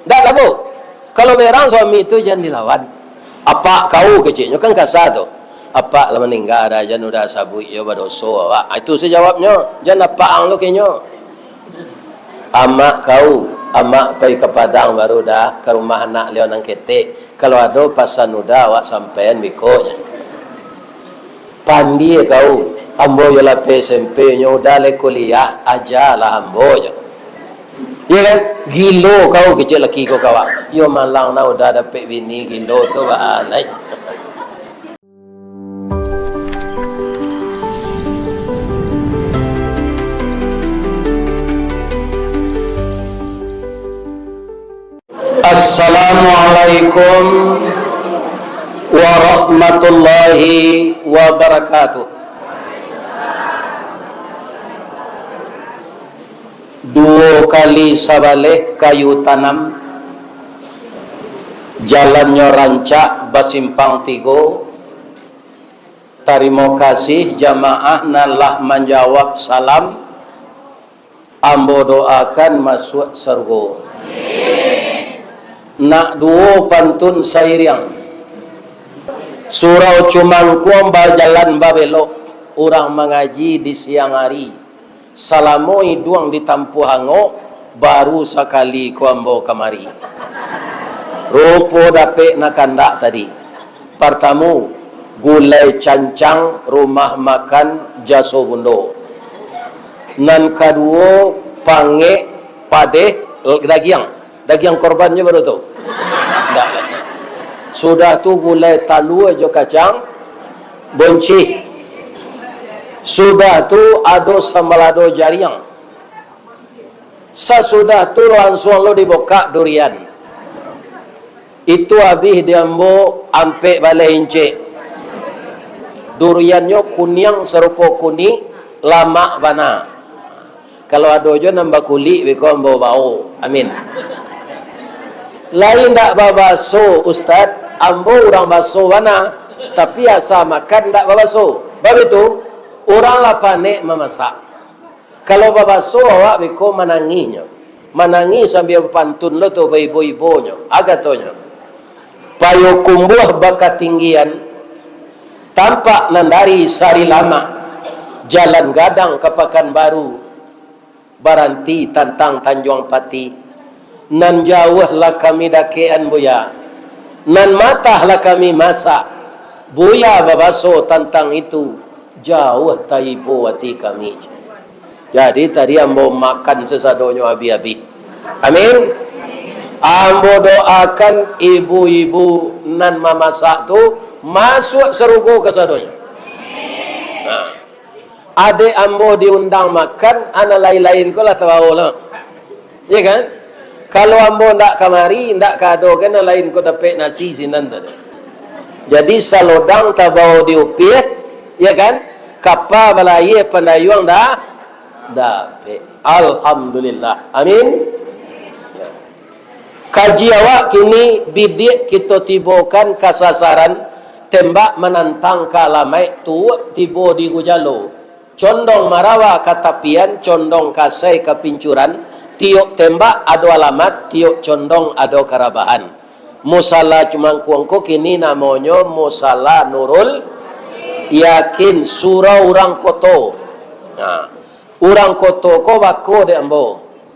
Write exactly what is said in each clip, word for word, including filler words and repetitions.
Dak labo. Kalau berang suami tu jan dilawan. "Apak kau," keceknyo kan kasa tu. "Apak lah maningga dah, jan udah sabuik yo badoso awak." Ah, itu se jawabnyo, "Jan apak ang lo kenyo." "Amak kau, amak pai ka Padang baru dah, ka rumah anak liau nan ketek. Kalau ado pasan udah awak sampaian beko," jan. "Pandie kau, ambo yo lapeh S M P nyo, udah lai kuliah, ajalah ambo," jan. Iyo kan? "Gilo kau," kecek laki ko ka awak. "Iyo malang nah udah dapek bini gilo tu, baa lai." Assalamualaikum warahmatullahi wabarakatuh. Duo kali sabaleh kayu tanam, jalannyo rancak basimpang tigo. Tarimo kasih jamaah nan lah manjawab salam. Ambo doakan masuak sarugo. Nak duo pantun sairiang. Surau Cumangkuang bajalan babelok, urang mangaji di siang ari. Salamo iduang ditampuah angok, baru sakali ko ambo kamari. Rupo dapek nan kandak tadi. Partamo, gulai cancang rumah makan Jaso Bundo. Nan kaduo, pangek padeh dagiang. Dagiang korban jo baru tu. Ndak. Sudah tu gulai talua jo kacang boncih. Sudah tu ado sambalado jariang. Sasudah tu lansuang lo dibukak durian. Itu abih di ambo ampek baleh incek. Duriannyo kuniang sarupo kunik, lamak bana. Kalau ado jo nan bakulik beko ambo bao. Amin. Lai ndak babaso, Ustaz, ambo urang baso bana, tapi asa makan ndak babaso. Bab itu, urang lah panek mamasak. Kalau babaso awak beko manangihnyo. Manangih sambia bapantun lo tu baibo-ibonyo. A katonyo, Payokumbuah bakatinggian, tampak nan dari Sari Lamak, jalan gadang ka Pakanbaru, baranti tantang Tanjuang Pati. Nan jauah lah kami dakekan, Buya. Nan matah lah kami masak. Buya babaso tantang itu, jauah taibo ati kami. Jadi, tadi ambo makan sasadonyo abih-abih. Amin. Ambo doakan ibu-ibu nan mamasak tu masuak sarugo kasadonyo. Nah. Adek ambo diundang makan, a nan lain-lain ko lah tabao lah. Ya kan? Kalau ambo ndak kamari, ndak ka ado kan nan lain ko dapek nasi sinan tadi. Jadi, salodang tabao di upiah, ya kan? Kapa balayia pandayuang da-, dapek. Alhamdulillah. Amin. Ya. Kaji awak kini bidiak kito tibokan ka sasaran, tembak manantang ka alamaik, tuwuk tibo di gujalo, condong marawa ka tapian, condong kasai ka pincuran, tiok tembak ado alamat, tiok condong ado karabahan. Musala Cumangkuang ko kini namonyo Musala Nurul Yakin, surau urang koto. Nah, urang koto ko bako dek ambo.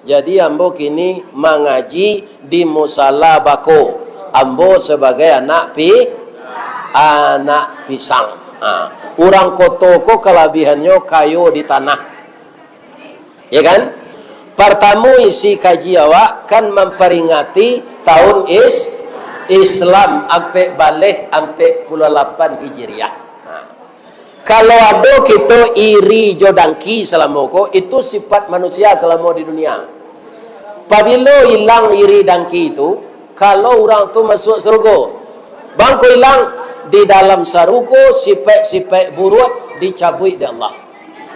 Jadi, ambo kini mangaji di musala bako. Ambo sabagai anak pi-, anak pisang. Ha. Urang koto ko kalabihannyo kayo di tanah. Ya kan? Partamo isi kaji awak kan mamparingati tahun is-, Islam ampek baleh ampek puluah lapan Hijriah. Ha. Kalau ado kito iri jo dangki salamo ko, itu sifat manusia salamo di dunia. Pabilo ilang iri dangki tu, kalau urang tu masuak sarugo. Bangko ilang, di dalam sarugo sifat-sifat buruak dicabuik dek Allah.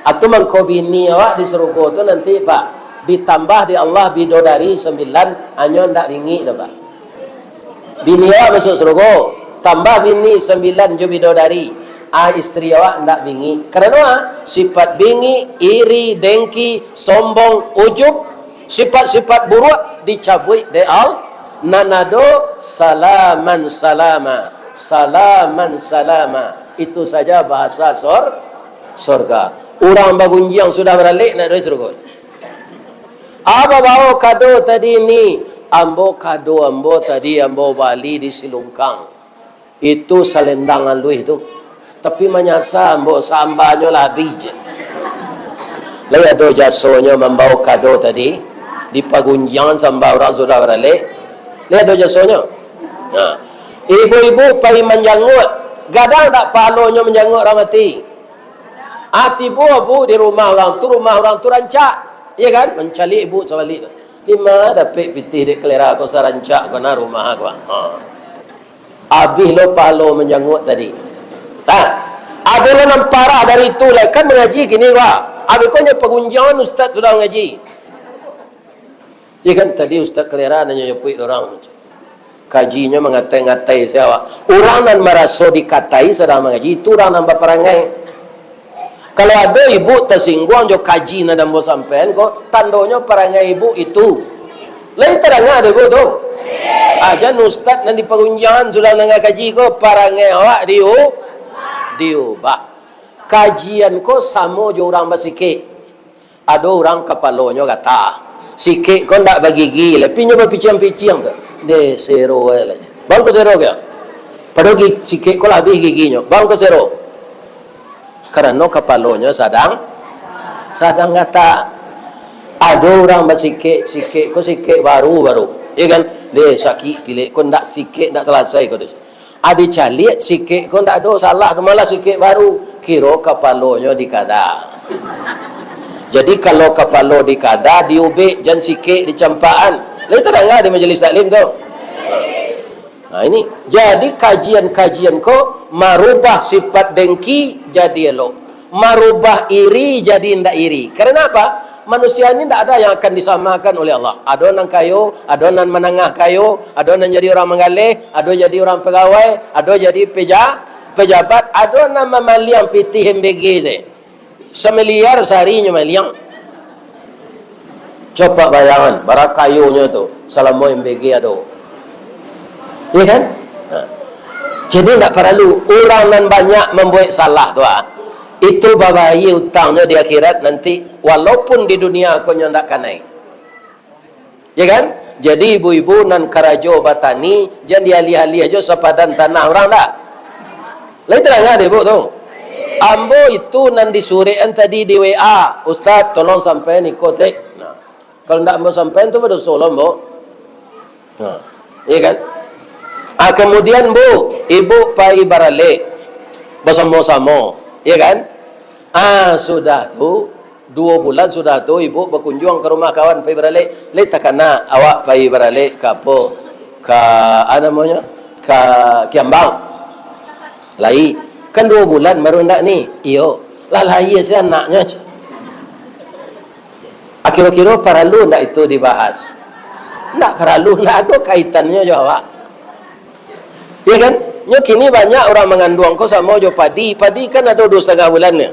Atu mangko bini awak di sarugo tu nanti, Pak, ditambah dek Allah bidodari sambilan, hanyo ndak bingik doh, Pak. Bini awak masuak sarugo, tambah bini sambilan jo bidodari. Ah, istri awak ndak bingik. Karano ah, sifat bingik, iri, dengki, sombong, ujub, sifat-sifat buruak dicabuik dek Al-, Nan ado, salaman salama, salaman salama. Itu saja bahasa sor-, sorga. Urang bagunjiang sudah baralek nak dari surga. Apo bao kado tadi ni? Ambo kado ambo tadi ambo bali di Silungkang. Itu salendang aluih tu. Tapi manyasa ambo sambanyo lah abih je. Lai ado jasonyo mambao kado tadi, di pagunjiangan samba urang sudah baralek. Lai ado jasonyo. Nah, ibu-ibu pai manjanguak, gadang tak pahalonyo manjanguak urang mati? Ah, tibo bu di rumah urang tu, rumah urang tu rancak. Iya kan? Mancaliak ibu sabalik tu. Dima dapek pitih dek kalera ko sarancak ko na rumah ko. Ha. Abih lo pahalo manjanguak tadi. Ha. Ado lo nan parah dari tu lai, kan mangaji kini ko. Abih ko nyo pagunjiangan ustaz sudah mangaji. Iya kan, tadi ustaz kalera nanyo nyapuik urang. Kajinyo mangatai-ngatai sia awak. Urang nan maraso dikatai sadang mangaji, itu urang nan baparangai. Kalau ado ibu tasingguang jo kaji nan ambo sampaian ko, tandonyo parangai ibu itu. Lai tadanga dek ibu tu? Ajan ustaz nan di pagunjiangan sudah mandanga kaji ko, parangai awak diu-, diubah. Kajian ko samo jo urang basikek. Ado urang kapalonyo gata. Sikek ko ndak bagigi, tapi nyo bapiciang-piciang tu. Deh, sero ai lah. Bangko sero kah? Padahal gi-, sikek ko lah abih giginyo. Bangko sero. Karano kapalonyo sadang, sadang gata. Ado urang basikek, sikek ko sikek baru-baru. Iya kan? Deh, sakik pilek ko ndak sikek, ndak salasai ko tu. Adi caliak sikek ko ndak ado salah tu, malah sikek baru. Kiro kapalonyo dikada. Jadi, kalau kapalo dikada, diubek, jan sikek dicampakan. Lai tadanga di majelis taklim tu? Nah, ini. Jadi, kajian-kajian ko marubah sifat dengki jadi elok. Marubah iri jadi indak iri. Karena apa? Manusia ini ndak ada yang akan disamakan oleh Allah. Ado nan kayo, ado nan manangah kayo, ado nan jadi urang manggaleh, ado jadi urang pegawai, ado jadi peja-, pejabat, ado nan mamaliang pitih M B G se. Samiliar sahari nyo maliang. Coba bayangan, bara kayonyo tu, salamo M B G ado. Iya kan? Ha. Jadi, ndak paralu. Urang nan banyak mambuek salah tu, ah, itu babayia utangnyo di akhirat nanti, walaupun di dunia ko nyo ndak kanai. Ya kan? Jadi, ibu-ibu nan karajo batani, jan dialiah-aliah jo sapadan tanah urang, ndak? Lai tadanga dek ibu tu? Ambo itu nan disurek an tadi di W A, "Ustaz, tolong sampaian iko, tek." Nah, kalau ndak ambo sampaian tu, badoso lo ambo. Nah, iya kan? Ah, kemudian, Bu, ibu pai baralek basamo-samo, iya kan? Ah, sudah tu, duo bulan sudah tu, ibu bakunjuang ka rumah kawan, pai baralek. Lai takana awak pai baralek ka apo? Ka, a namonyo? Ka Kiambang. Lai, kan duo bulan baru ndak ni? Iyo. Lah lahia se anaknyo. Ah, kiro-kiro paralu ndak itu dibahas? Ndak paralu, ndak ado kaitannyo jo awak. Iya kan? Nyo kini banyak urang manganduang ko samo jo padi. Padi kan ado duo satangah bulan nyo.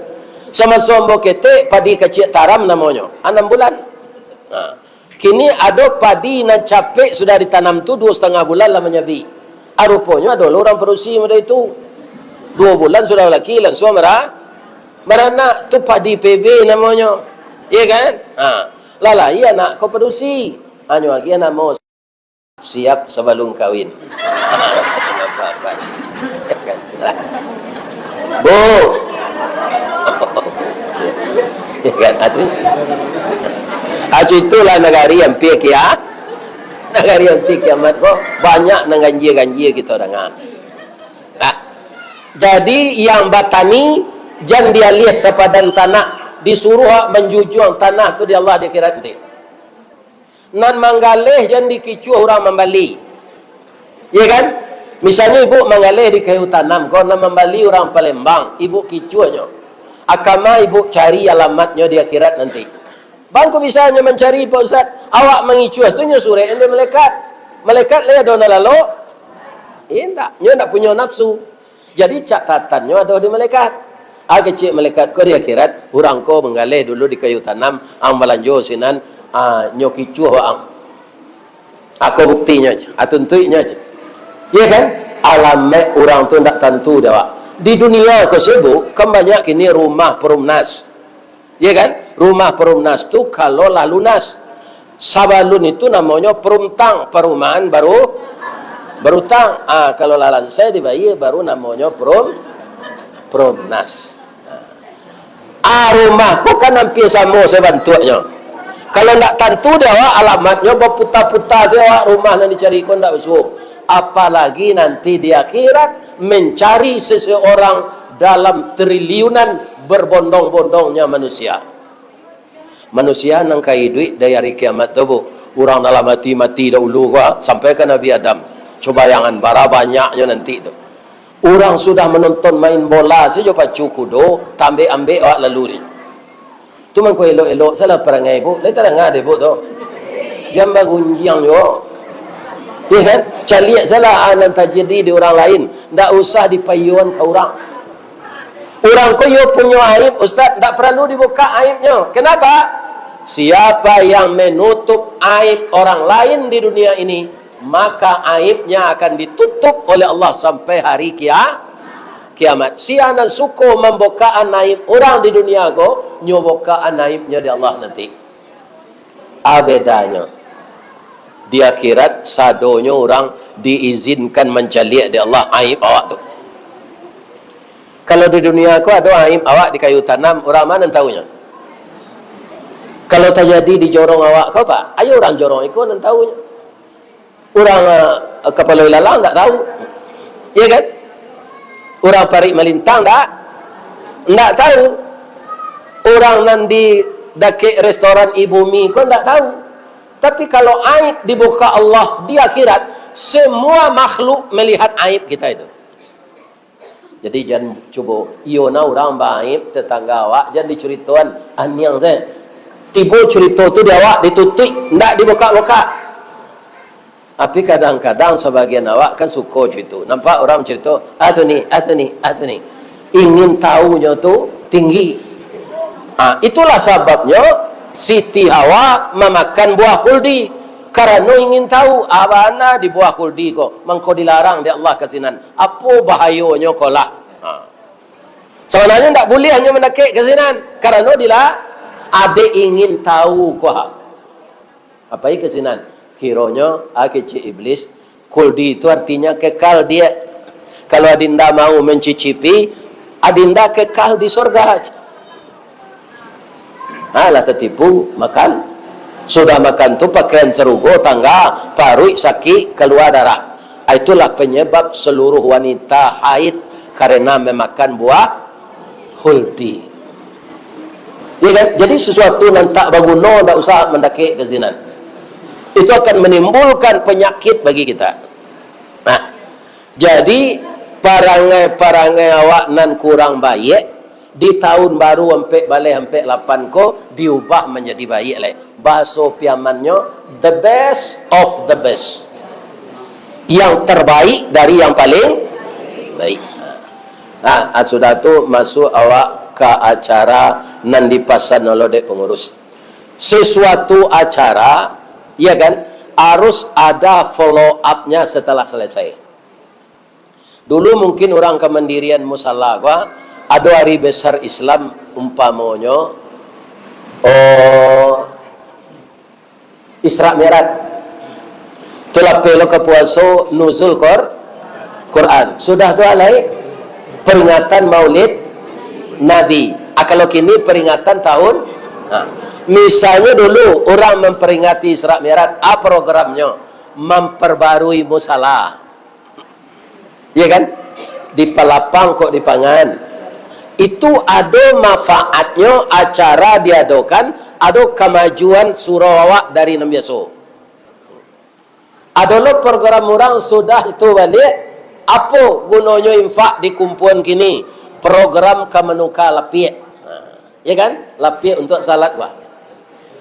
Samaso ambo ketek, padi kaciak taram namonyo. Anam bulan. Nah. Kini ado padi nan capek sudah ditanam tu duo satangah bulan lah manyabik. Ah, ruponyo ado lo urang padusi model itu. Duo bulan sudah balaki, lansuang mara-, maranak. Tu padi P B namonyo. Iya kan? Ha. Lah lahia anak ko padusi. Hanyo agiah namo, siap sabalum kawin. Bu. Kan, atu. Acu itulah nagari ampia kia-, nagari ampia kiamat ko, banyak nan ganjia-ganjia kito danga. Nah, jadi yang batani, jan dialiah sapadan tanah, disuruah manjujuang tanah tu di Allah di akhirat nanti. Nan manggaleh jan dikicuah urang mambali. Iya kan? Misalnyo ibu manggaleh di kayu tanam, ko nan mambali urang Palembang, ibu kicuahnyo. Akama ibu cari alamatnyo di akhirat nanti. Bangko bisa nyo mancari, Pak Ustaz? Awak mangicuah tu nyo surek dek malaikat. Malaikat lai ado nan lalok? Indak, nyo ndak punyo nafsu. Jadi, catatannyo ado di malaikat. Ah, kecek malaikat ko di akhirat, urang ko manggaleh dulu di kayu tanam, ang balanjo sinan, ah, nyo kicuah waang. Ako buktinyo, a tuntuiknyo. Iyo kan? Alamaik urang tu ndak tantu dek awak. Di dunia ko sibuk, kan banyak kini rumah perumnas. Iyo kan? Rumah perumnas tu kalau lah lunas. Sabalun itu namonyo perumtang, perumahan baru, berutang. Ah, kalau lah lansai dibayia, baru namonyo perum-, perumnas. Ah, rumah ko kan ampia samo sajo bantuaknyo. Kalau ndak tantu dek awak alamatnyo, baputa-puta sajo awak rumah nan dicari ko ndak basuo. Apalagi nanti di akhirat, mencari seseorang dalam triliunan berbondong-bondongnya manusia. Manusia nan ka iduik dari ari kiamat tu, Bu. Urang dalam ati mati dahulu ko, sampai ka Nabi Adam. Cubo bayangan, bara banyaknyo nanti tu. Urang sudah manonton main bola sajo pacu kudo, tambek-ambek awak lalu ni. Tu mangko elok-elok salah parangai, Bu. Lai tadanga dek Ibu tu. Jan bagunjiang juo. Iyo kan? Caliak salah, ah, nan tajadi di urang lain. Ndak usah dipaiyoan ka urang. Urang ko iyo punyo aib, Ustaz, ndak paralu dibukak aibnyo. Kenapa? Siapa yang menutup aib orang lain di dunia ini, maka aibnya akan ditutup oleh Allah sampai hari kia-, kiamat. Sia nan suko mambukaan aib urang di dunia ko, nyo bukaan aibnyo di Allah nanti. A bedanyo? Di akhirat, sadonyo urang diizinkan mancaliak dek Allah aib awak tu. Kalau di dunia ko ado aib awak di kayu tanam, urang ma nan taunyo? Kalau tajadi di jorong awak ko, Pak, ayo urang jorong iko nan taunyo. Urang, eh, kapalo ilalang ndak tau. Iyo kan? Urang parik malintang ndak, ndak tau. Urang nan di dakek restoran Ibumi ko ndak tau. Tapi kalau aib dibukak Allah di akhirat, semua makhluk melihat aib kita itu. Jadi, jan cubo, iyo nah urang baaib tetangga awak, jan dicuritoan, aniang sajo. Tibo curito tu di awak, ditutuik, ndak dibukak-bukak. Tapi kadang-kadang sabagian awak kan suko curito. Nampak urang curito, "Ah, tu ni, ah, tu ni, ah, tu ni." Ingin taunyo tu tinggi. Ah, itulah sababnyo Siti Hawa mamakan buah khuldi, karano ingin tau, ah, bana di buah khuldi ko, mangko dilarang dek Allah ka sinan. Apo bahayonyo ko lah? Ha. Sabananyo ndak buliah nyo mandakek ka sinan, karano dila-, adek ingin tau ko ha. Apai ka sinan? Kironyo, ah, kecek iblis, khuldi tu artinyo kekal diak. Kalau adinda mau mencicipi, adinda kekal di sorga. Ha, lah tatipu, makan. Sudah makan tu, pakaian sarugo, tangga, paruik sakik, kalua darah. Ah, itulah penyebab seluruh wanita haid karena memakan buah khuldi. Ya kan? Jadi, sesuatu nan tak baguno, ndak usah mandakek ka sinan. Itu akan menimbulkan penyakit bagi kita. Nah, jadi, parangai-parangai awak nan kurang baiak, di tahun baru ampek baleh ampek lapan ko diubah manjadi baiak lai. Bahaso Piamannyo, the best of the best. Yang terbaik dari yang paling baik. Nah, ah, sudah tu masuak awak ka acara nan dipasan lo dek pengurus. Sesuatu acara, ya kan, harus ada follow up-nya setelah selesai. Dulu mungkin urang ka mandirian musala ko, ado hari besar Islam, umpamonyo, oh, Isra Mi'raj. Tu lapeh lo ka puaso Nuzul Qur-, Quran. Sudah tu alai peringatan Maulid Nabi. Ah, kalau kini peringatan tahun, ha. Misalnyo dulu urang memperingati Isra Mi'raj, ah, programnyo memperbarui musala. Ya kan? Dipalapang kok dipangan. Itu ado manfaatnyo acara diadokan, ado kamajuan surau awak dari nan biaso. Ado lo program urang sudah itu baliak, apo gunonyo infak dikumpuan kini? Program ka manuka lapiak. Nah. Ya kan? Lapiak untuak salat, wah.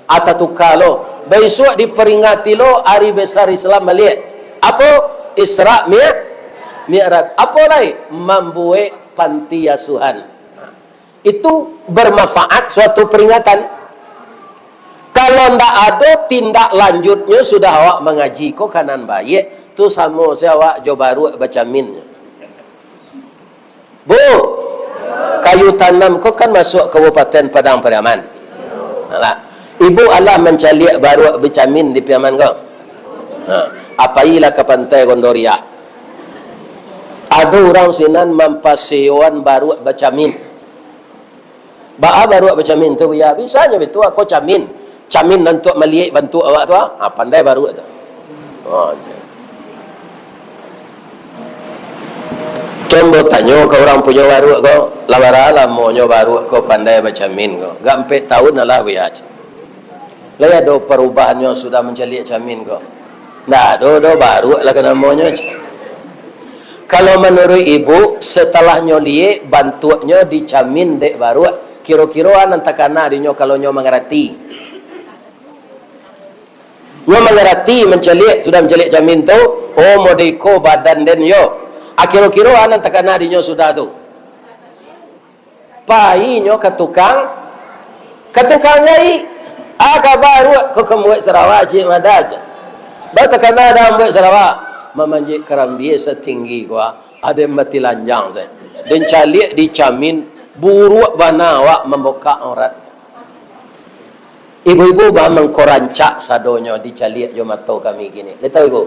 Atau tuka lo. Baisuak diperingati lo hari besar Islam baliak. Apo? Isra Mi-, Mi'raj. Apo lai? Mambuek panti asuhan. Itu bermanfaat suatu peringatan. Kalau ndak ado tindak lanjutnyo sudah awak mangaji ko ka nan baiak, tu samo se awak jo baruak bacamin. Bu, kayu tanam ko kan masuak Kabupaten Padang Pariaman. Alah. Ibu alah mancaliak baruak bacamin di Piaman ko? Ha, apailah ka Pantai Gondoriah. Ado urang sinan mampaseoan baruak bacamin. Baa baruak bacamin tu, Buya? Bisanyo bitu, ako camin. Camin nan untuak maliek bantuak awak tu, ah. Ah, pandai baruak tu. Oh, tu. Cubo tanyo ka urang punyo baruak ko, lah bara lamonyo baruak ko pandai bacamin ko? Agak ampek taun lah, Buya. Lai ado parubahan nyo sudah mancaliak camin ko? Ndak ado doh, baruak lah ka namonyo. Kalau manuruik ibu, setelah nyo liek bantuaknyo dicamin dek baruak, kiro-kiro a nan takana di nyo kalau nyo mangarati? Nyo mangarati mancaliak, sudah mancaliak camin tu, oh, model iko badan den yo. A, kiro-kiro a nan takana di nyo sudah tu? Pai nyo ka tukang, ka tukang jaik. A, ka baruak ko ka mambuek sarawa, ciek mada, cak. Baru takana dah mambuek sarawa, mamanjek karambia satinggi ko, a, aden mati lanjang se. Den caliak dicamin, buruak bana awak mambukak aurat. Ibu-ibu ba mangko rancak sadonyo dicaliak jo mato kami kini. Lai tahu ibu?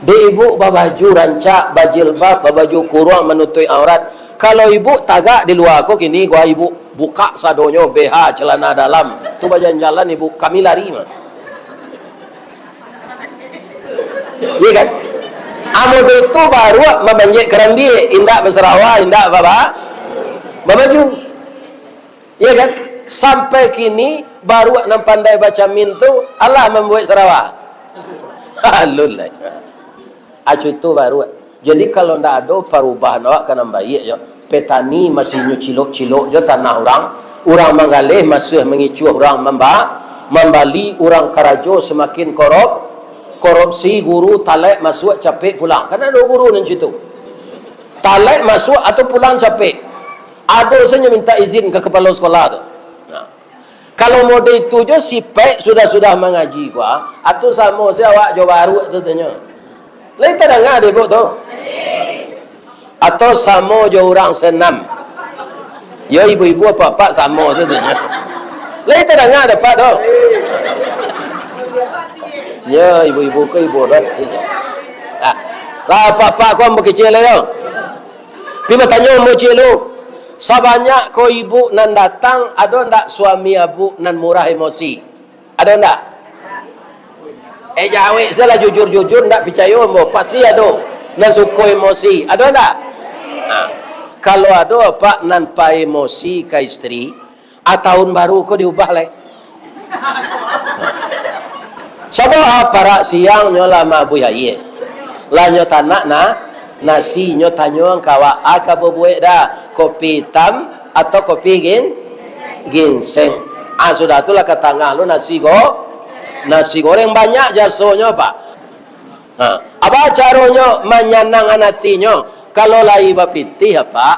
Dek ibu babaju rancak, bajilbab, babaju kuruang manutuik aurat. Kalau ibu tagak di lua ko kini, gua ibu bukak sadonyo, B H, celana dalam. Tu bajalan-jalan ibu, kami lari mah. Iya kan? Amun itu baruak mamanjek karambia, indak basarawa, indak baba-, babaju. Iya kan? Sampai kini, baruak nan pandai bacamin tu, alah mambuek sarawa. Alun lai. Acu tu baruak. Jadi, kalau ndak ado parubahan awak ka nan baiak, yo. Petani masih nyo cilok-cilok jo tanah urang. Urang manggaleh masih mangicuah urang mamba-, mambali, urang karajo samakin korop-, korupsi, guru talek masuak capek pulang. Kan ado guru nan citu. Talek masuak atau pulang capek. Ado sajo minta izin ka kapalo sekolah tu. Nah. Kalau model itu jo sipek sudah-sudah mangaji ko, a, atau samo se awak jo baruak tu tanyo. Lai tadanga dek ibu tu? Atau samo jo urang senam? Yo, ibu-ibu apak-apak samo se tanyo. Lai tadanga dek apak tu? Yo, ibu-ibu ko ibu tu. Ah. Lah apak-apak ko ambo kecil yo. Pi batanyo ambo ciek lu, sabanyak ko ibu nan datang, ado ndak suami abuk nan murah emosi? Ado ndak? Eh, jawek sajolah jujur-jujur, ndak picayo ambo, pasti ado nan suko emosi. Ado ndak? Nah, kalau ado apak nan paemosi ka istri, A, tahun baru ko diubah lai. Sabab a, parak siang nyo lah mabuih aia. Lah nyo tanak na, nasi nyo tanyo ka awak, a ka babuek dah, kopi itam atau kopi gin-, ginseng. A, sudah tu lah ka tangah lu nasi go-, nasi goreng, banyak jasonyo, Pak. Ha, apo caronyo manyanangkan atinyo? Kalau lai bapitih, apak,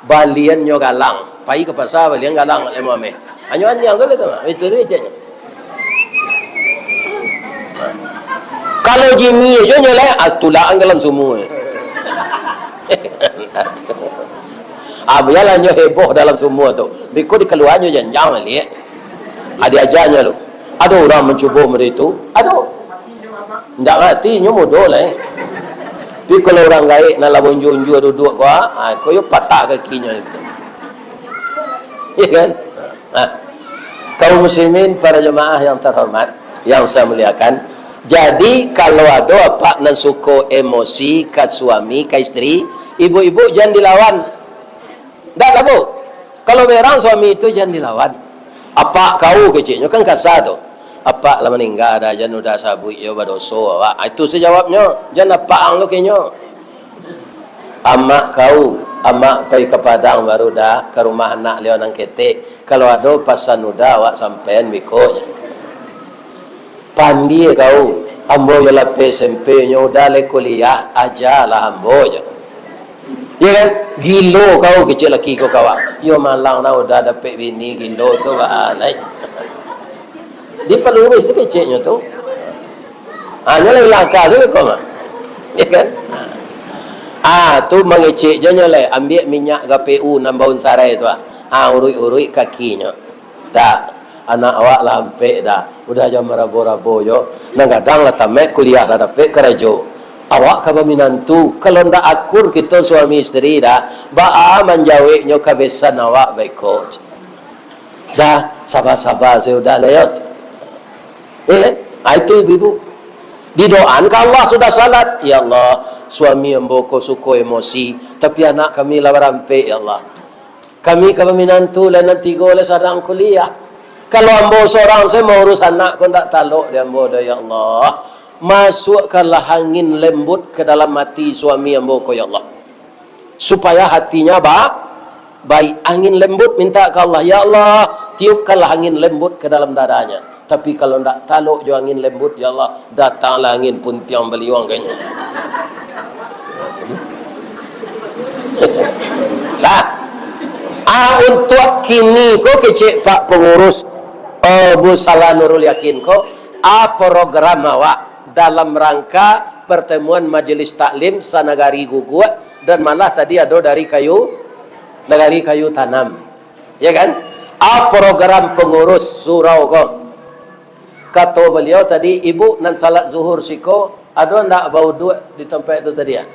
baliannyo galang. Pai ka pasa, balian galang, lemo ameh. Hanyo aniang tu lah tu, itu sajo keceknyo. Kalau jini ajo nyo lai, ah, tulakan dalam sumua. Ah, bialah nyo heboh dalam sumua tu. Biko dikaluanyo janjang baliak. Ah, diajanyo tu. Ado urang mancubo model itu? Ado. Indak mati, nyo mudo lai. Tapi kalau urang gaek nan lah baunjua-unjua duduak ko, ah, ko yo patah kakinyo. Iya kan? Nah, kaum muslimin, para jemaah yang terhormat, yang saya muliakan, jadi kalau ado apak nan suko emosi ka suami, ka istri, ibu-ibu jan dilawan. Ndak lah, Bu. Kalau berang suami itu jan dilawan. Apak kau, keceknyo kan kasa tu. Apak lah maningga dah, jan udah sabuik yo badoso awak. Ah, itu sajo jawabnyo. Jan apak ang lo kenyo. Amak kau, amak pai ka Padang baru dah, ka rumah anak liau nan ketek. Kalau ado pasan udah awak sampaian biko. Pandie kau, ambo yo lapeh S M P nyo, udah lai kuliah, ajalah ambo jo. Iyo kan? Gilo kau, kecek laki ko kawan. Iyo malang nah, udah dapek bini gilo tu, baa lai. Dipaluruih sakeceknyo tu. Ha, nyo lai langkah tu ko mah. Ya kan? Ah, tu mangecek je nyo lai, ambiak minyak G P U nan baun sarai tu ah. Ah, uruik-uruik kakinyo. Dah, anak awak lah ampek dah. Udah jan marabo-rabo jo. Nan gadang lah tamat kuliah, lah dapek karajo. Awak ka baminantu, kalau ndak akur kito suami isteri dah, baa manjaweknyo ka besan awak baiko. Dah, saba-saba sajo dah lah yo. Eh, ah, itu ibu-ibu. Didoaan ka Allah sudah salat. Ya Allah, suami ambo ko suko emosi, tapi anak kami lah barampek, ya Allah. Kami ka baminantu, lah nan tigo lah sadang kuliah. Kalau ambo sorang sajo maurus anak ko, ndak talok di ambo doh, ya Allah. Masukkanlah angin lembut ke dalam hati suami ambo ko, ya Allah. Supaya hatinya ba-, baik. Angin lembut minta ka Allah, "Ya Allah, tiupkanlah angin lembut ke dalam dadanya." Tapi kalau ndak talok jo angin lembut, ya Allah, datanglah angin puntiang baliuang ka inyo. Nah, ah, untuak kini ko kecek Pak Pengurus, oh, Bu Salah Nurul Yakin ko, ah, program awak dalam rangka pertemuan Majelis Taklim Sanagari Guguak, dan malah tadi ado dari Kayu, Nagari Kayu Tanam. Ya kan? Ah, program pengurus surau ko. Kato baliau tadi, "Ibu nan salat zuhur siko, ado ndak bauduak di tampek tu tadi, ah?"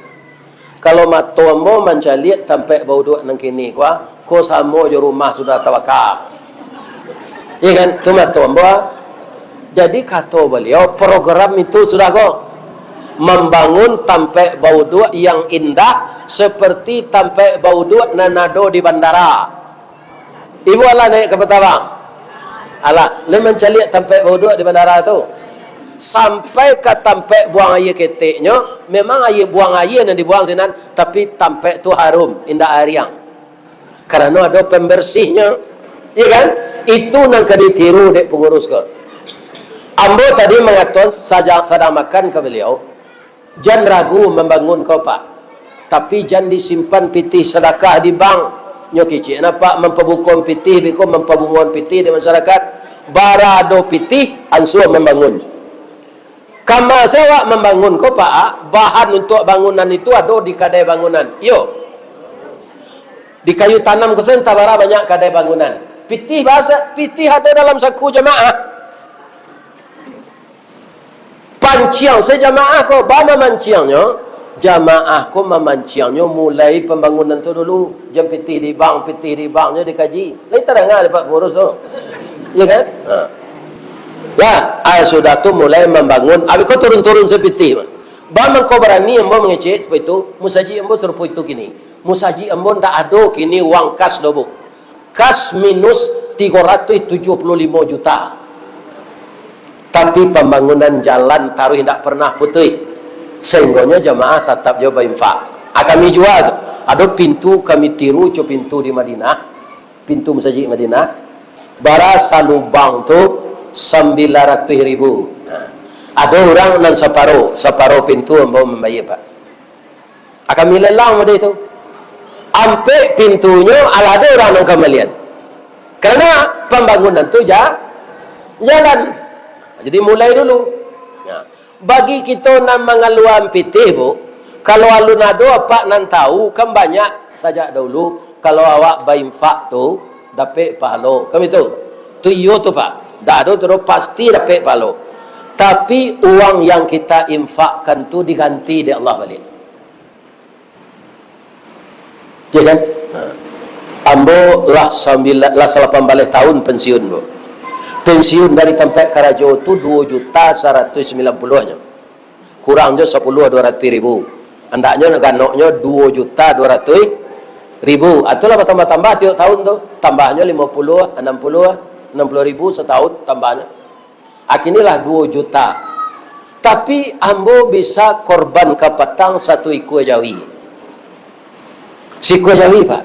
Kalau mato ambo mancaliak tampek bauduak nan kini ko, ah, ko samo jo rumah sudah tabaka. Iya kan? Tu mato ambo, ah. Jadi kato baliau, program itu sudah ko, mambangun tampek bauduak yang indah seperti tampek bauduak nan ado di bandara. Ibu alah naiak ka patabang? Alah, lai mancaliak tampek bauduak di bandara tu. Sampai ka tampek buang aia keteknyo, memang aia, buang aia nan dibuang sinan, tapi tampek tu harum, indak ariang. Karano ado pembersihnyo. Iya kan? Itu nan ka ditiru dek pangurus ko. Ambo tadi mangatoan saja-, sadang makan ka baliau. Jan ragu mambangun ko, Pak. Tapi jan disimpan pitih sadakah di bank. Nyo kicik nah, Pak, mampabukoan pitih, beko mampabungoan pitih di masyarakat. Bara ado pitih, ansua mambangun. Kama se awak mambangun ko, Pak, bahan untuak bangunan itu ado di kadai bangunan. Iyo. Di Kayu Tanam ko sen tabara banyak kadai bangunan. Pitih basa, pitih ado dalam saku jamaah. Panciang se jamaah ko, ba mamanciangnyo, jamaah ko mamanciangnyo mulai pambangunan tu dulu, jan pitih di bank, pitih di banknyo dikaji. Lai tadanga dek Pak Pangurus tu. Iya kan? Ha. Ya, ah, sudah tu mulai mambangun, abih ko turun-turun se pitih. Ba mangko barani ambo mangecek sarupo itu, musajik ambo sarupo itu kini. Musajik ambo ndak ado kini uang kas doh, Bu. Kas minus tigo ratuih tujuah puluah limo juta. Tapi pambangunan jalan taruih indak pernah putuih. Sahinggonyo jamaah tatap juo bainfak. Ah, kami jua tu. Ado pintu kami tiru co pintu di Madinah. Pintu masajik Madinah. Bara salubang tu sambilan ratuih ribu. Nah, ado urang nan saparo, saparo pintu ambo mambayia, Pak. Kami lelang mode tu. Ampek pintunyo, alah ado urang nan kamalian. Karano pambangunan tu ja-, jalan. Jadi mulai dulu. Nah, bagi kito nan mangaluaan pitih, Bu, kalau alun ado apak nan tahu, kan banyak sajak dahulu, kalau awak bainfak tu, dapek pahalo. Kan itu? Tu iyo tu, Pak. Dak ado tu doh, pasti dapek pahalo. Tapi, uang yang kita infakkan tu diganti dek Allah baliak. Ya kan? Ha. Ambo lah sambilan, lah salapan baleh tahun pensiun, Bu. Pensiun dari tampek karajo tu duo juta saratuih sambilan puluahnyo. Kurang jo sapuluah duo ratuih ribu. Andaknyo ganoknyo duo juta duo ratuih ribu. Itulah batambah-tambah tiok tahun tu. Tambahnyo limo puluah, anam puluah, anam puluah ribu satahun tambahnyo. Akinilah duo juta. Tapi, ambo bisa korban kapatang satu ikua jawi. Sikua jawi, Pak.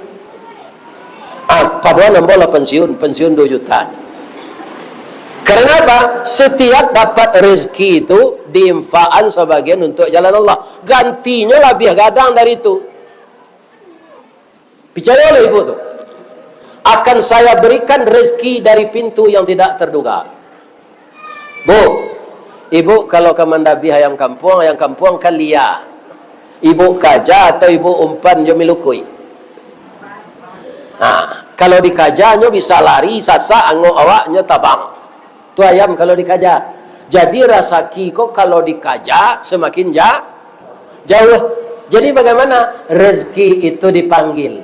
Ah, padoan ambo lah pensiun, pensiun duo juta. Karena apa? Setiap dapat rezeki itu diinfakan sebagian untuk jalan Allah. Gantinyo labiah gadang dari itu. Picayolah ibu tu. Akan saya berikan rezeki dari pintu yang tidak terduga. Bu, ibu kalau ka mandabiah ayam kampuang, ayam kampuang ka lia. Ibu kaja atau ibu umpan jo milukuik? Nah, kalau dikaja, nyo bisa lari, sasak angok awak, nyo tabang. Tu ayam kalau dikaja. Jadi, rasaki ko kalau dikaja, samakin ja-, jauah. Jadi, bagaimana? Rezeki itu dipanggil.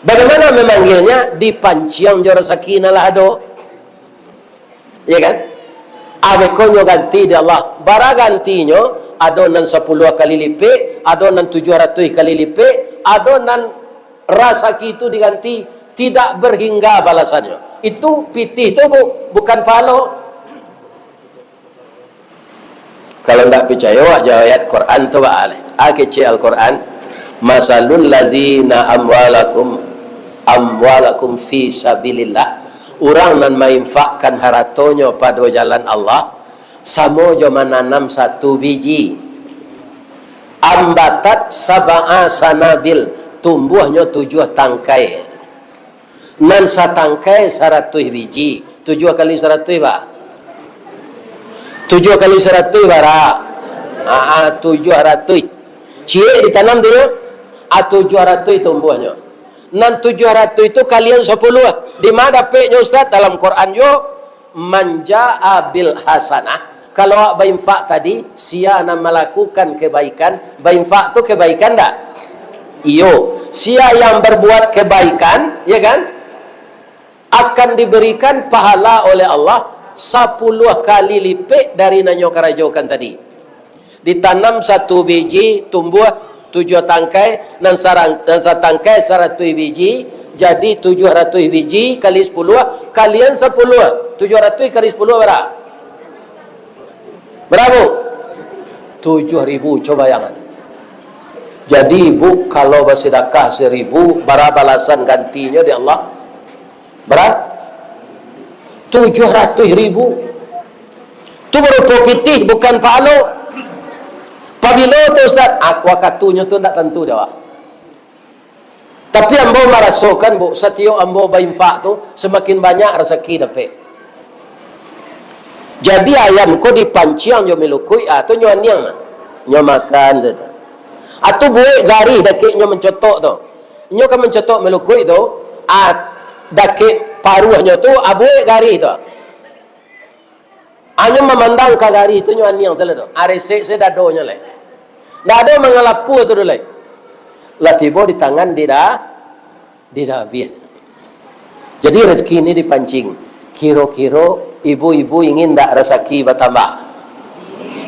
Bagaimana memanggilnya? Dipanciang jo rasaki nan lah ado. Ya kan? Abeko nyo ganti di Allah. Bara gantinyo, ado nan sapuluah kali lipek, ado nan tujuah ratuih kali lipek, ado nan rasaki itu diganti, tidak berhingga balasannyo. Itu pitih tu, Bu, bukan pahalo. Kalau ndak picayo, awak jo ayat Quran tu, ba, ah, kecek Al-Quran, "Masalul lazina amwalakum, amwalakum fi sabilillah." Urang nan mainfakkan haratonyo pado jalan Allah, samo jo mananam satu biji. Ambatat sab'a sanabil, tumbuahnyo tujuah tangkai. Nan satangkai saratuih biji. Tujuah kali saratuih, ba? Tujuah kali saratuih bara? Aa, tujuah ratuih. Ciek ditanam tu nyo, a, tujuah ratuih tumbuahnyo. Nan tujuah ratuih tu kalian sapuluah. Di ma dapeknyo, Ustaz? Dalam Quran juo, "Man jaa bil hasanah." Kalau awak bainfak tadi, sia nan malakukan kebaikan, bainfak tu kebaikan ndak? Iyo. Sia yang berbuat kebaikan, ya kan? Akan diberikan pahala oleh Allah sapuluah kali lipek dari nan nyo karajokan tadi. Ditanam satu biji, tumbuah tujuah tangkai, nan sarang-, nan satangkai saratuih biji, jadi tujuah ratuih biji kali sapuluah, kalian sapuluah, tujuah ratuih kali sapuluah bara? Bara, Bu? Tujuah ribu, coba bayangan. Jadi, Bu, kalau basidakah saribu, bara balasan gantinyo di Allah? Bara? Tujuah ratuih ribu. Tu barupo pitih, bukan pahalo. Pabilo tu, Ustaz? Ah, wakatunyo tu ndak tantu, jawab. Tapi ambo marasokan, Bu, satiok ambo bainfak tu, samakin banyak rasaki dapek. Jadi, ayam ko dipanciang jo milukuik, ah, tu nyo aniang, nyo makan tu, tu. Ah, tu buek garih dakek nyo mancotok tu. Nyo ka mancotok milukuik tu, ah, dakek paruahnyo tu, ah, buek garih tu. Anyo mamandang ka garih tu, nyo aniang salah tu. Aresek se dadonyo lai. Ndak ado mangalapua tu doh lai. Lah tibo di tangan di da-, di dabiah. Jadi, rezeki ni dipancing. Kiro-kiro ibu-ibu ingin ndak rasaki batambah?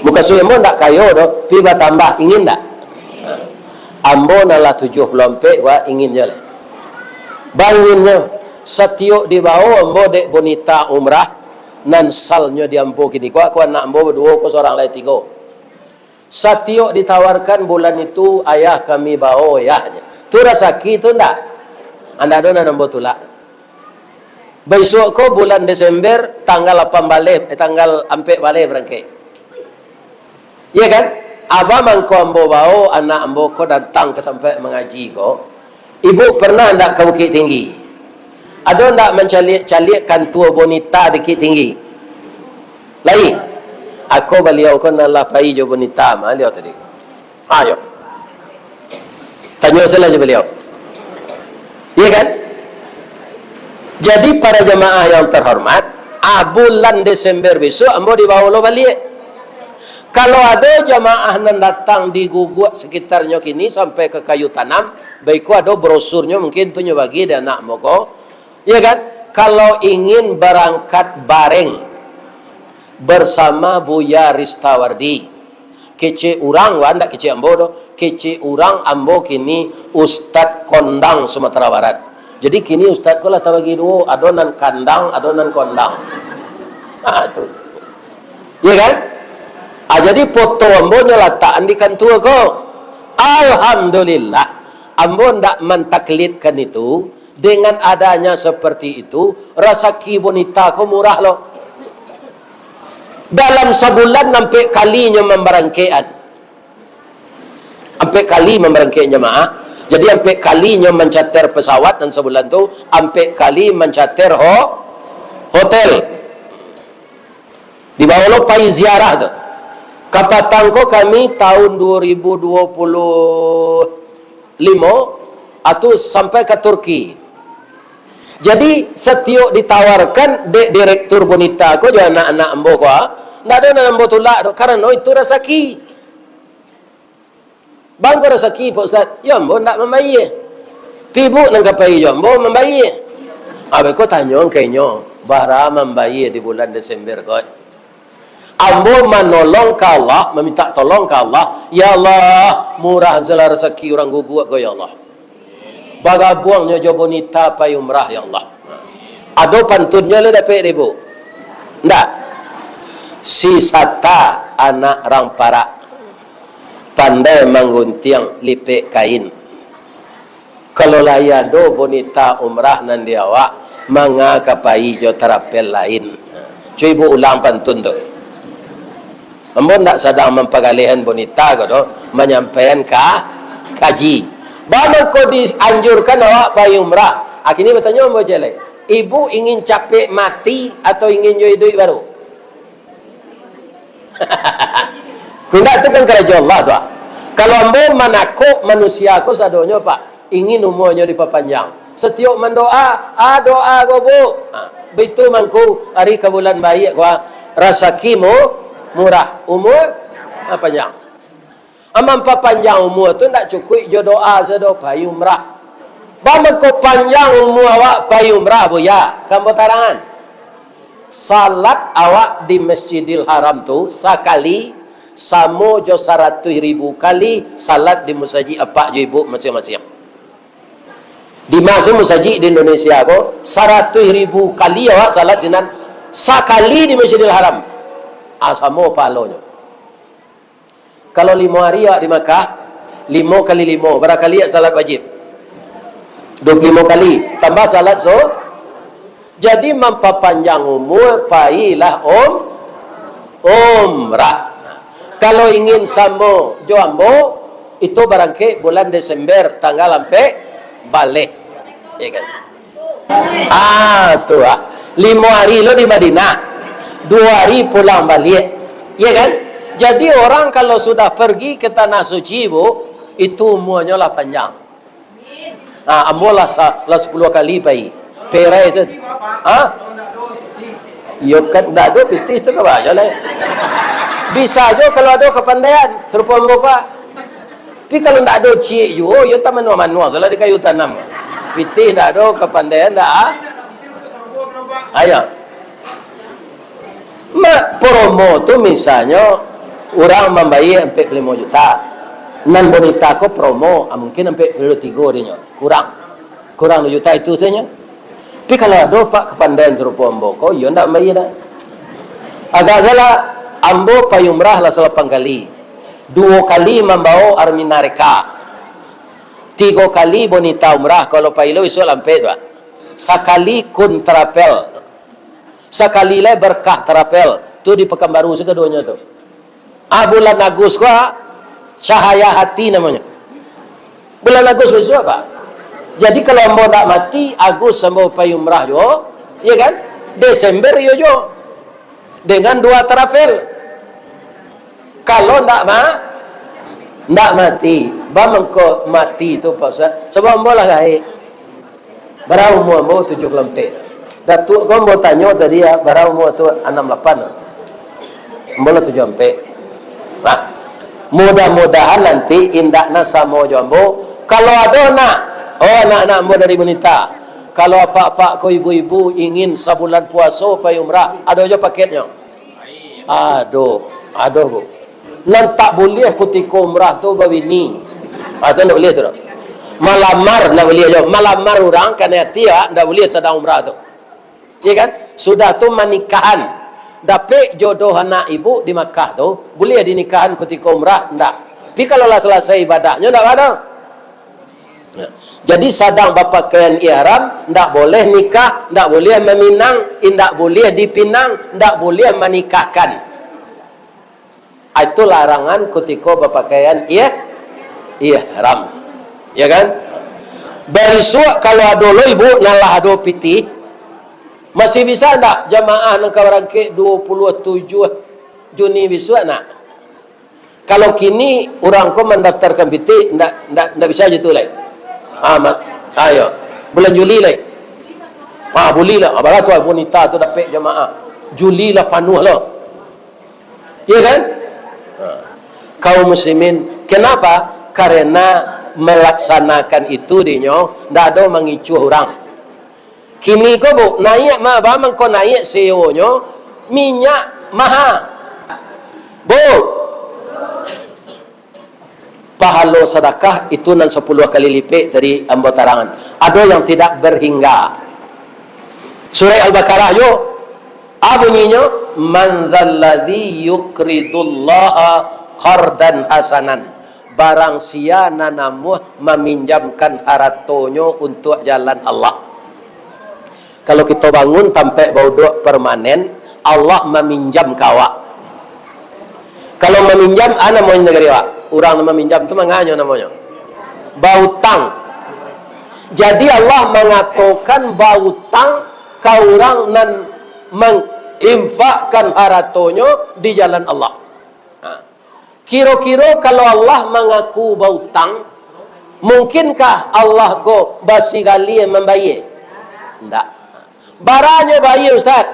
Mukasuik ambo ndak kayo doh, tapi batambah, ingin ndak? Ambo nan lah tujuah puluah ampek, wah, ingin jo lai. Banginnyo, satiok dibao ambo dek bonita umrah, nan salnyo di ambo kini ko, ko anak ambo baduo, ko surang lai tigo. Satiok ditawarkan bulan itu, "Ayah, kami bao, Yah," je. Tu rasaki tu ndak? Ndak ado nan ambo tulak. Baisuak ko bulan Desember, tanggal lapan baleh, eh, tanggal ampek baleh barangkek. Iya kan? Apo mangko ambo bao anak ambo ko datang ka tampek mangaji ko? Ibu pernah ndak ka Bukittinggi? Ado ndak mancaliak-caliak kantua bonita Bukittinggi? Lai. Ako baliau ko nan lah pai jo bonita mah baliau tadi. Ayo. Tanyo salah jo baliau. Iya kan? Jadi, para jamaah yang terhormat, ah, bulan Desember besok ambo dibao lo baliak. Kalau ado jamaah nan datang di Guguak sekitarnyo kini sampai ka Kayu Tanam, baiko ado brosurnyo, mungkin tu nyo bagi di anak ambo ko. Iya kan? Kalau ingin barangkat bareng bersama Buya Ristawardi, kecek urang, wah, ndak kecek ambo doh, kecek urang, ambo kini Ustad Kondang Sumatera Barat. Jadi, kini ustad ko lah tabagi duo, ado nan kandang, ado nan kondang. Ha, tu. Iya kan? Ah, jadi foto ambo nyo latakan di kantua ko. Alhamdulillah, ambo ndak mantaklidkan itu. Dengan adanya seperti itu, rasaki bonita ko murah lo. Dalam sabulan ampek kali nyo mambarangkekan. Ampek kali mambarangkek jamaah. Jadi, ampek kali nyo mancater pesawat dalam sabulan tu, ampek kali mancater ho-, hotel. Dibawo lo pai ziarah tu. Kapatang ko kami tahun dua ribu dua puluh limo, atu sampai ka Turki. Jadi, satiok ditawarkan dek direktur Bonita ko jo anak-anak ambo ko, ah, ndak ado nan ambo tulak doh, karano itu rasaki. Bangko rasaki, Pak Ustaz, yo ambo ndak mambayie. Pibuk nan ka pai jo ambo mambayie. Abih ko tanyo ka inyo, bara mambayie di bulan Desember ko. Ambo manolong ka Allah, mamintak tolong ka Allah, "Ya Allah, murah sajolah rasaki urang guguak ko, ya Allah. Bagabuangnyo jo Bonita pai umrah, ya Allah." Ado pantunnyo lai dapek dek ibu? Ndak. Si Sata anak rang Parak, pandai mangguntiang lipek kain. Kalau lai ado Bonita umrah nan di awak, manga ka pai jo tarapel lain. Cubo ibu ulang pantun tu. Ambo ndak sadang mampagalehan Bonita ko doh, manyampaian ka kaji. Baa mangko dianjurkan awak pai umrah? Kini batanyo ambo ciek lai, ibu ingin capek mati atau ingin jo iduik baru? Indak, tu kan karajo Allah tu, ah. Kalau ambo manakok manusia ko sadonyo, Pak, ingin umuanyo dipapanjang. Satiok mandoa, ah, doa ko, Bu. Ah, baitu mangko, ari ka bulan baiak ko, ah, rasaki mu-, murah, umua, ah, panjang. Aman papanjang umua tu ndak cukuik jo doa sajo, pai umrah. Baa mangko panjang umua awak pai umrah, Buya? Ka ambo tarangan. Salat awak di Masjidil Haram tu sakali samo jo saratuih ribu kali salat di musajik apak jo ibu masiang-masiang. Di ma se musajik di Indonesia ko, saratuih ribu kali awak salat sinan sakali di Masjidil Haram. Ah, samo pahalonyo. Kalau limo ari awak di Makkah, limo kali limo, bara kali awak salat wajib? Duo puluah limo kali, tambah salat su-, jadi mampapanjang umua, pailah um-, umrah. Kalau ingin samo jo ambo, itu barangkek bulan Desember, tanggal ampek baleh. Ya kan? Ah, tu ah. Limo ari lo di Madinah, duo ari pulang baliak. Ya kan? Jadi, orang kalau sudah pergi ke Tanah Suci, Bu, itu umuanyo lah panjang. Ah, ambo lah sa-, lah sapuluah kali pai. Perai se. Ha? Iyo kan, ndak ado pitih tu ka baa lai. Bisa jo kalau ado kapandaian, sarupo ambo ko. Tapi kalau ndak ado ciek juo, yo tamanuah-manuah tu lah di kayu tanam. Pitih ndak ado, kapandaian ndak a-, ayo. Ma-, promo tu misalnyo urang mambayia ampek puluah limo juta. Nan Bonita ko promo, ah, mungkin ampek puluah tigo dinyo. Kurang. Kurang duo juta itu sajo. Tapi kalau ado, Pak, kapandaian sarupo ambo ko, iyo ndak mambayia dah. Agak salah, ambo pai umrah lah salapan kali. Duo kali mambawo Armina Reka. Tigo kali Bonita umrah, kalau pai lo isuak lah ampek tu, Pak. Sakali Kun Travel. Sakali lai Berkah Travel. Tu di Pekanbaru sakaduonyo tu. Ah, bulan Agus ko, ah, Cahaya Hati namonyo. Bulan Agus bisuak, Pak. Jadi, kalau ambo ndak mati, Agus ambo pai umrah juo, iya kan? Desember iyo juo. Dengan duo travel. Kalau ndak ma-, ndak mati, baa mangko mati tu, Pak Ustaz? Sabab ambo lah gaek. Bara umua ambo? Tujuah puluah ampek. Datuak ko ambo tanyo tadi, ah, bara umua tu? Anam lapan. Ambo lah tujuah ampek. Nah, mudah-mudahan nanti indaknyo samo jo ambo. Kalau ado nak, oh, anak-anak ambo dari Bonita, kalau apak-apak ko, ibu-ibu ingin sabulan puaso pai umrah, ado jo paketnyo. Ado, ado, Bu. Nan tak buliah kutiko umrah tu babini. Ah, tu ndak buliah tu doh. Malamar ndak buliah juo. Malamar urang kanai ati, ah, ndak buliah sadang umrah tu. Iya kan? Sudah tu manikahan. Dapek jodoh anak ibu di Makkah tu, buliah dinikahan kutiko umrah? Ndak. Tapi kalau lah salasai ibadahnyo, ndak baa doh. Nah, jadi sadang bapakaian ihram, ndak boleh nikah, ndak boleh maminang, indak boleh dipinang, ndak boleh manikahkan. Itu larangan kutiko bapakaian ih-, ihram. Ya kan? Barisuak kalau ado lo ibu, nan lah ado pitih, Masih bisa ndak jamaah nan ka barangkek dua puluh tujuh Juni bisuak nak? Kalau kini urang ko mandaftarkan pitih, ndak, ndak, ndak bisa je tu lai. Ah, ma-, ayo. Bulan Juli lai. Ah, bulilah. Ah, baralah tu wanita tu dapek jamaah. Juli lah panuah lah. Iya kan? Ha. Kaum muslimin, kenapa? Karena melaksanakan itu dinyo ndak ado mangicuah urang. Kini ko, Bu, naiak mah, ba mangko naiak sewonyo, minyak maha. Bu, pahalo sadakah itu nan sapuluah kali lipek tadi ambo tarangan. Ado yang tidak berhingga. Surah Al-Baqarah yo, a bunyinyo, "Man dzalladzi yuqridullaha qardan hasanan." Barang sia nan namuah maminjamkan haratonyo untuak jalan Allah. Kalau kito bangun tampek bauduak permanen, Allah maminjam ka awak. Kalau maminjam, a namonyo nagari awak? Urang nan maminjam tu manganyo namonyo? Bautang. Jadi Allah mangatokan bautang ka urang nan manginfakkan haratonyo di jalan Allah. Ha. Kiro-kiro kalau Allah mangaku bautang, mungkinkah Allah ko basigalia mambayia? Ndak. Baranyo bayia, Ustaz?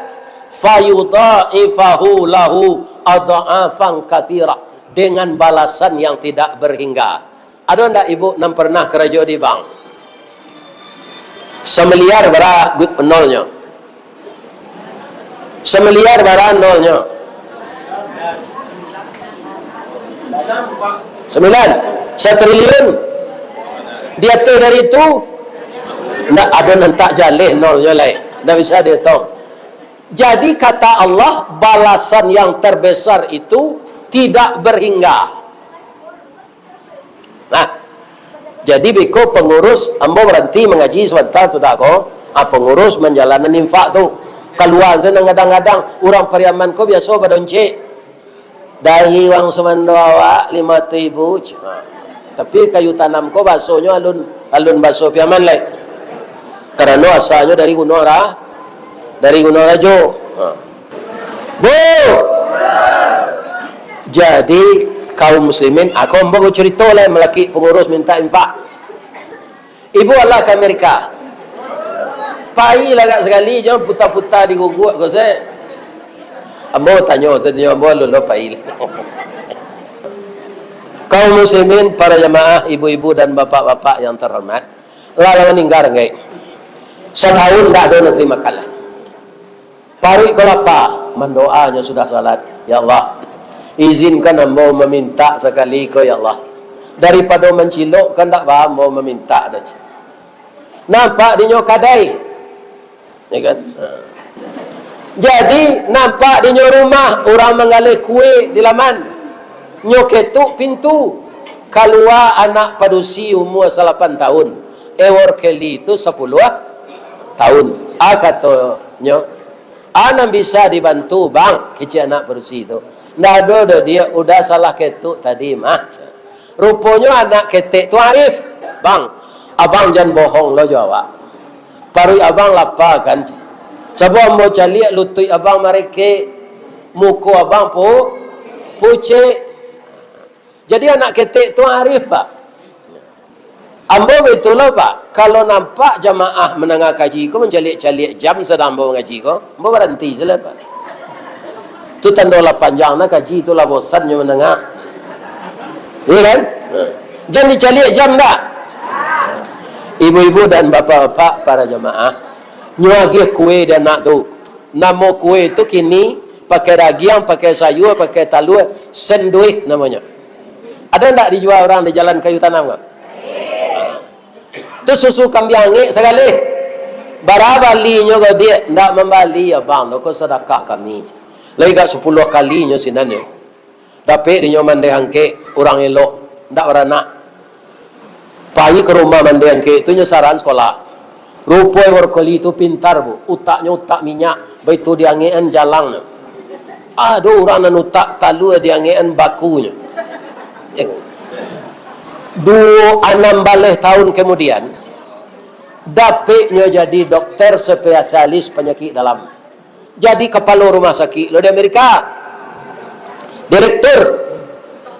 "Fayudha'ifahu lahu adha'afan katsirah." Dengan balasan yang tidak berhingga. Ado ndak ibu nan pernah karajo di bank? Samiliar bara gut nolnyo? Samiliar bara nolnyo? Sambilan? Satriliun? Di ateh dari itu? Ndak ado nan tak jaleh nolnyo lai. Ndak bisa dihitung. Jadi kata Allah, balasan yang terbesar itu tidak berhingga. Nah, jadi beko pangurus, ambo baranti mangaji sabanta sudah ko, ah, pangurus manjalanan infak tu. Kalua se nan gadang-gadang, urang Pariaman ko biaso badoncek. Dari wang sumando awak lima ratuih ribu. Ha. Tapi kayu tanam ko basonyo alun, alun baso Piaman lai. Karano asalnyo dari Gunuang Ra-, dari Gunuang Rajo. Ha. Bu! Jadi, kaum muslimin, aku ambo bacarito lai malakik pangurus minta infak. Ibu alah ka Amerika. Pai lah agak sakali, jan puta-puta di guguk ko se. Ambo tanyo, tanyo ambo alun lo pai. Kaum muslimin, para jamaah, ibu-ibu dan bapak-bapak yang terhormat, lah lah maningga, ngai. Satahun ndak ado nan tarimo makan lai. Paruik ko lapa, mandoa nyo sudah salat, "Ya Allah, izinkan ambo mamintak sakali ko, ya Allah. Daripado mancilok, kan ndak baa ambo mamintak doh." Nampak dinyo kadai, ya kan? Ha. Jadi, nampak dinyo rumah, urang manggaleh kue di laman. Nyo ketuk pintu. Kalua anak padusi umua salapan tahun. Ewor keli tu sapuluah tahun. A katonyo, "A nan bisa dibantu, Bang?" kecek anak padusi tu. "Ndak ado doh, Diak, udah salah ketuk tadi mah." Ruponyo anak ketek tu arif, "Bang, abang jan bohong lo jo awak. Paruik abang lapa kan? Sabab ambo caliak lutuik abang marekek, muko abang pu-, pucek." Jadi anak ketek tu arif, Pak. Ambo baitulah, Pak. Kalau nampak jamaah mandanga kaji ko mancaliak-caliak jam sadang ambo mangaji ko, ambo baranti se lah, Pak. Tu tando lah panjang nah kaji tu, lah bosan nyo mandanga. Iya kan? Jan dicaliak jam dak? Ibu-ibu dan bapak-bapak para jamaah, nyo agiah kue di anak tu. Namo kue tu kini pakai dagiang, pakai sayua, pakai talua, senduih namonyo. Ado ndak dijua urang di jalan kayu tanam ko? Tu susu kambiang angek sagaleh. Bara balinyo ko, Diak? Ndak mambali, abang, tu ko sadakah kami. Lai agak sapuluah kalinyo sinan nyo. Dapek dinyo mandeh angkek, urang elok, ndak baranak. Pai ka rumah mandeh angkek tu, nyo saran sakolah. Rupo ewor keli tu pintar, Bu. Utaknyo utak minyak, baitu diangekan jalangnyo. Ado urang nan utak talua diangekan bakunyo. Eh. Duo anam baleh tahun kemudian, Dapeknyo jadi dokter spesialis panyakik dalam. Jadi kapalo rumah sakik lo di Amerika. Direktur.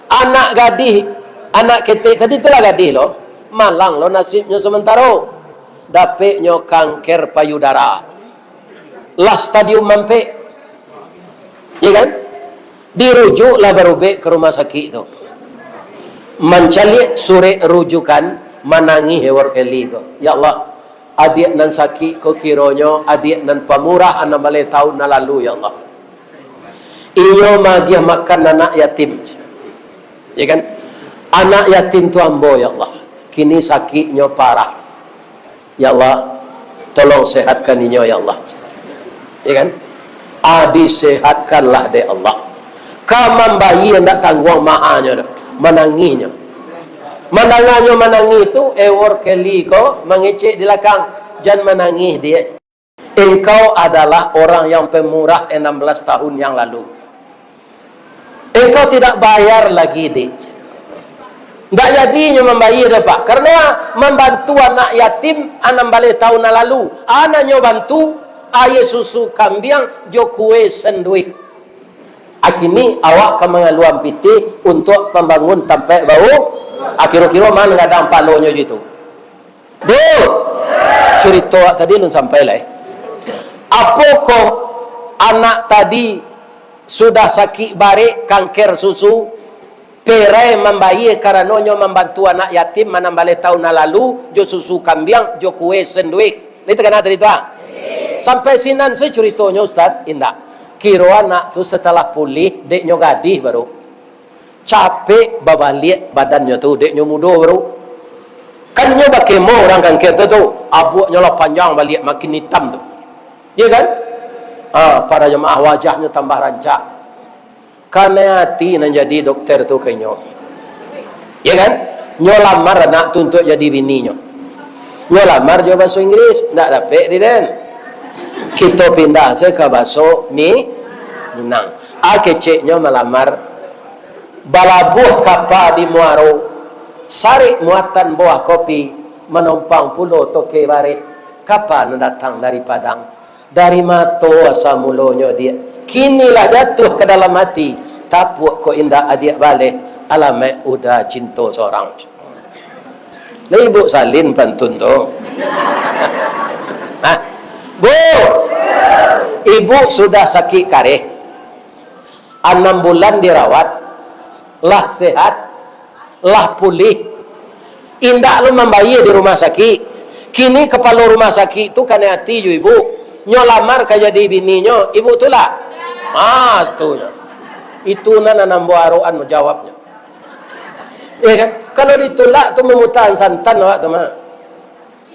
Anak gadih, anak ketek tadi tu lah gadih lo. Malang lo nasibnyo samantaro. Dapeknyo kanker payudara. Lah stadium ampek. Ya kan? Dirujuk lah barubek ka rumah sakik tu. Mancaliak surek rujukan, manangih Howard Kelly ko. Ya Allah, adiak nan sakik ko kironyo adiak nan pamurah anam baleh taun nan lalu, ya Allah. Inyo maagiah makan anak yatim. Ya kan? Anak yatim tu ambo, ya Allah. Kini sakiknyo parah. Ya Allah, tolong sehatkan inyo, ya Allah. Ya kan? Ah, disehatkanlah dek Allah. Ka mambayia ndak tangguang mahanyo doh. Manangihnyo. Mandanganyo manangih tu, Howard Kelly ko mangecek di lakang, "Jan manangih, Diak. Engkau adalah orang yang pemurah enam belas tahun yang lalu. Engkau tidak bayar lagi, Dik." Ndak jadi nyo mambayia doh, Pak. Karano mambantu anak yatim anam baleh taun nan lalu. Anaknyo bantu aia susu kambiang jo kue senduih. Akini awak ka mangaluan pitih untuak pambangun tampek baru. Akiro-kiro ma nan gadang palonyo jo itu? Bu, curito awak tadi alun sampai lai. Apokoh anak tadi sudah sakik barek, kanker susu, perai mambayia karano nyo mambantu anak yatim anam baleh taun nan lalu, jo susu kambiang, jo kue senduih. Lai takana tadi tu, ah? Sampai sinan sajo curitonyo, Ustaz? Indak. Kiro anak tu satalah pulih, dek nyo gadih baru. Capek babaliak badannyo tu, dek nyo mudo baru. Kan nyo bakemo urang kanker tu, tu. Abuaknyo lah panjang baliak, makin itam tu. Iya kan? Ha, para jamaah, wajahnyo tambah rancak. Kanai ati nan jadi dokter tu ka inyo. Iya kan? Nyo lamar anak tu untuak jadi bininyo. Nyo lamar jo baso Inggris, ndak dapek di den. Kito pindah se ka baso Mi-, Minang. A keceknyo malamar. Balabuah kapa di muaro, sarik muatan buah kopi, manompang pulo toke bareh, kapa nan datang dari Padang. Dari mato asa mulonyo, Diak, kini lah jatuah ka dalam ati, tapuak kok indak adiak baleh, alamaik uda cinto sorang. Lah, Ibuk salin pantun tu. Hah? Bu, Ibuk sudah sakik kareh. Anam bulan dirawat, lah sehat, lah pulih. Indak lo mambayia di rumah sakik. Kini kapalo rumah sakik tu kanai ati jo Ibuk. Nyo lamar ka jadi bininyo, Ibuk tulak. Ah, tu nyo. Itu nan anam buah aroan jawabnyo. Iya kan? Kalau ditulak tu mamutahan santan awak tu mah.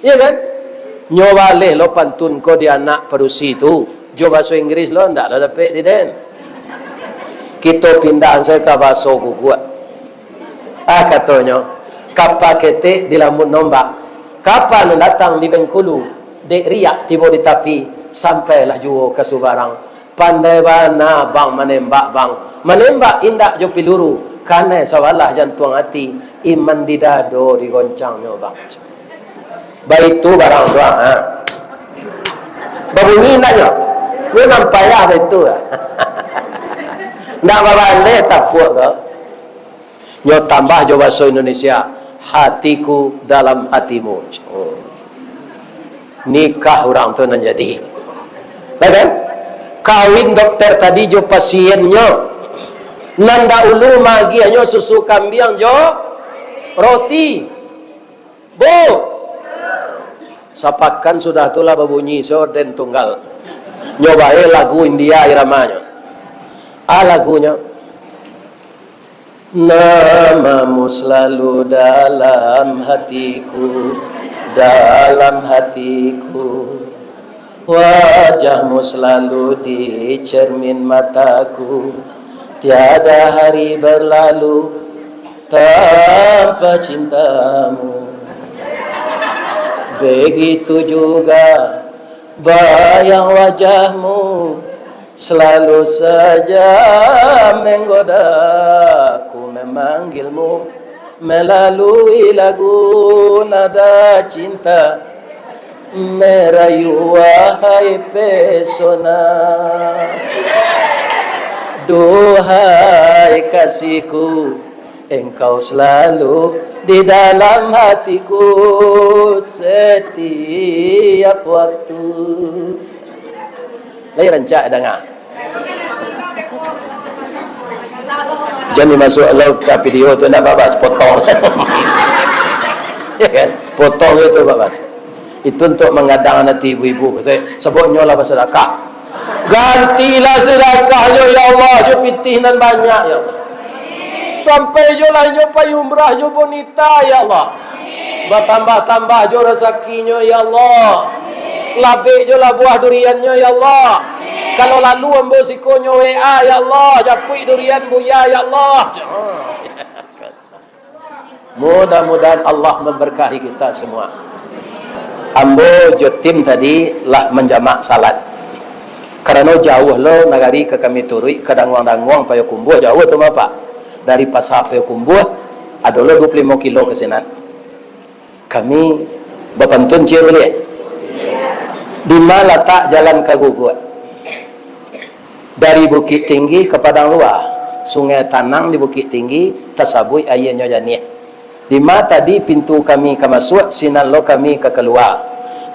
Iya kan? Nyo baleh lo pantun ko di anak padusi tu. Jo baso Inggris lo, ndak lo dapek di den. Kito pindah sajo ka baso kukuak. Ah, katonyo, kapa ketek dilamun ombak, kapa nan datang di Bengkulu, dek riak tibo di tapi, sampailah juo ka subarang. Pandai bana bang manembak, bang. Manembak indak jo piluru, kanai sabalah jantuang ati, iman di dado digoncangnyo, bang. Baitu barang tu, ha. Babunyi indaknyo? Nyo nan payah baitu, ha. Ndak babaleh tapuak ko. Nyo tambah jo baso Indonesia, "Hatiku dalam hatimu." Oh. Nikah urang tu nan jadi. Nah, kan? Kawin dokter tadi jo pasiennyo. Nan dahulu maagiahnyo susu kambiang jo roti. Bu! Sapakan sudah tu lah babunyi sorden tunggal. Nyo bae lagu India iramanyo. Ah, lagunyo. Namamu selalu dalam hatiku, dalam hatiku. Wajahmu selalu di cermin mataku. Tiada hari berlalu tanpa cintamu. Begitu juga bayang wajahmu selalu saja menggodaku, memanggilmu melalui lagu nada cinta. Merayu, wahai pesona. Duhai kasihku, engkau selalu di dalam hatiku setiap waktu. Lai rancak danga. Jan dimasuak lo ka video tu, ndak babas, potong. Ya kan? Potong itu babas. Itu untuk manggadang ati ibu-ibu. Sa-, sabab nyo lah basadakah. Gantilah sadakahnyo, ya Allah, jo pitih nan banyak, ya Allah. Sampai jo lah inyo pai umrah jo bonita, ya Allah. Batambah-tambah jo rasakinyo, ya Allah. Labek jo lah buah duriannyo, ya Allah. Kalau lalu ambo sikonyo W A, ya Allah, japuik durian buya, ya Allah. Mudah-mudahan Allah memberkahi kita semua. Ambo jo tim tadi lah manjamak salat. Karano jauah lo nagari ka kami turuik, ka Danguang-Danguang, Payokumbuah, jauah tu, Bapak. Dari Pasar Payokumbuah, ado lo duo puluah limo kilo ka sinan. Kami bapantun ciek baliak. Di ma latak jalan ka Guguak? Dari Bukittinggi ka Padang Luar. Sungai Tanang di Bukittinggi, tasabuik aianyo janiah. Di ma tadi pintu kami ka masuak, sinan lo kami ka kalua.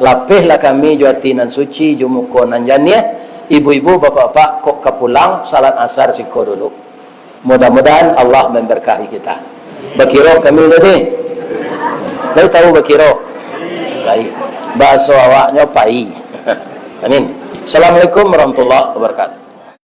Lapehlah kami jo ati nan suci, jo muko nan janiah. Ibu-ibu, bapak-bapak, kok ka pulang, salat asar siko dulu. Mudah-mudahan Allah memberkahi kita. Bakiro kami tadi. Lai tahu bakiro? Lai. Bahaso awaknyo pai. Amin. Assalamualaikum warahmatullahi wabarakatuh.